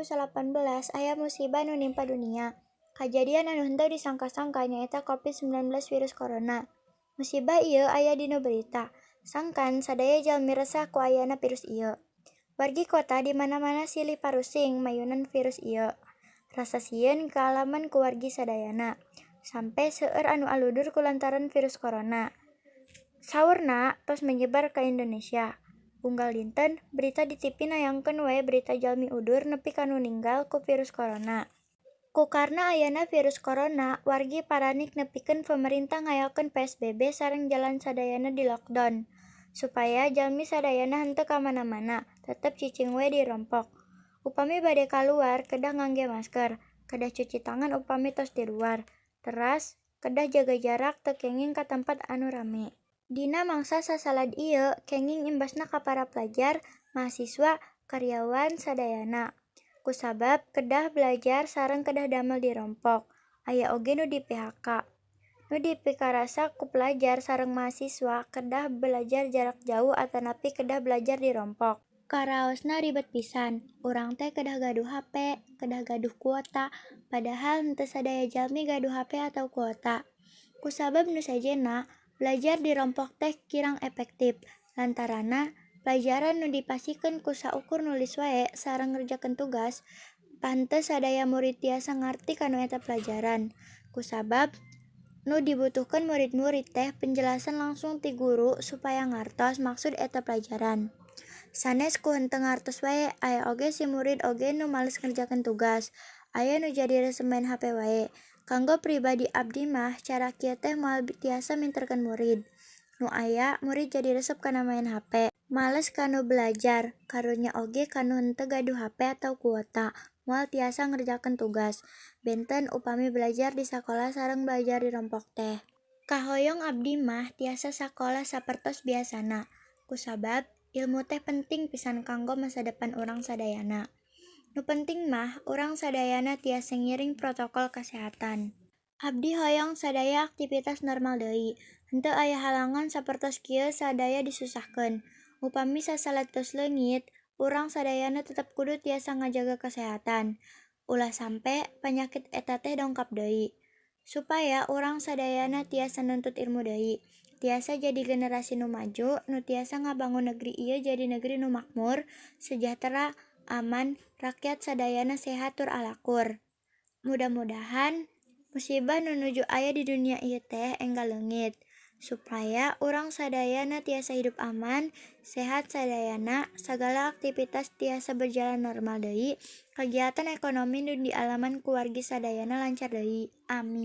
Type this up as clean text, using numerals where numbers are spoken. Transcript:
2018 aya musibah nu nimpa dunia. Kajadian anu henteu disangka-sangka nyaeta Covid-19 virus corona. Musibah ieu aya dina berita, sangkan sadaya jalmi resah ku ayana virus ieu. Wargi kota di mana-mana silih parusing mayunan virus ieu. Rasa sieun kaalaman ku wargi sadayana. Sampe seueur anu aludur kulantaran virus corona. Saurna tos menyebar ka Indonesia. Unggal dinten berita di TV nayangkeun wae berita jalmi udur nepi ka nu ninggal ku virus corona. Ku karna ayana virus corona, wargi paranik nepikeun pemerintah ngayakeun PSBB sareng jalan sadayana di lockdown. Supaya jalmi sadayana henteu ka mana-mana, tetep cicing we di rompok. Upami bade kaluar kedah ngangge masker, kedah cuci tangan upami tos ti luar, teras kedah jaga jarak teu kenging ka tempat anu rame. Dina mangsa sasalad ieu kenging imbasna ka para pelajar, mahasiswa, karyawan sadayana. Kusabab kedah belajar sareng kedah damel di rompok, aya oge nu di PHK. Nu dipikarasa ku pelajar sareng mahasiswa kedah belajar jarak jauh atanapi kedah belajar di rompok. Karaosna ribet pisan, urang teh kedah gaduh HP, kedah gaduh kuota, padahal henteu sadaya jalmi gaduh HP atau kuota. Kusabab nu sejenna, belajar di rompok teh kirang efektif, lantaranna pelajaran nu dipasihkeun ku saukur nulis wae sareng ngerjakeun tugas, henteu sadaya murid tiasa ngarti kana eta pelajaran. Kusabab nu dibutuhkeun murid-murid teh penjelasan langsung ti guru supaya ngartos maksud eta pelajaran. Sanes ku henteu ngartos wae, aya oge si murid oge nu males ngerjakeun tugas, aya nu jadi resep maen HP wae. Kanggo pribadi abdi mah cara kieu teh moal tiasa minterkeun murid. Nu aya murid jadi resep kana maen HP, males kana belajar, karunya oge kanu henteu gaduh HP atau kuota, moal tiasa ngerjakeun tugas. Benten upami belajar di sakola sareng belajar di rompok teh. Kahoyong abdi mah tiasa sakola sapertos biasana, kusabab ilmu teh penting pisan kanggo masa depan urang sadayana. Nu penting mah urang sadayana tiasa ngiring protokol kasehatan. Abdi hoyong sadaya aktivitas normal deui, henteu aya halangan sapertos kieu sadaya disusahkeun. Upami sasalad tos leungit, urang sadayana tetep kudu tiasa ngajaga kasehatan. Ulah sampe panyakit eta teh dongkap deui. Supaya urang sadayana tiasa nuntut ilmu deui, tiasa jadi generasi nu maju, nu tiasa ngabangun negeri ieu jadi negeri nu makmur, sejahtera, aman, rakyat sadayana sehat tur alakur. Mudah-mudahan musibah nu nuju aya di dunia ieu teh enggal leungit, supaya urang sadayana tiasa hidup aman, sehat sadayana, sagala aktivitas tiasa berjalan normal deui, kagiatan ekonomi nu dialaman ku wargi sadayana lancar deui. Amin.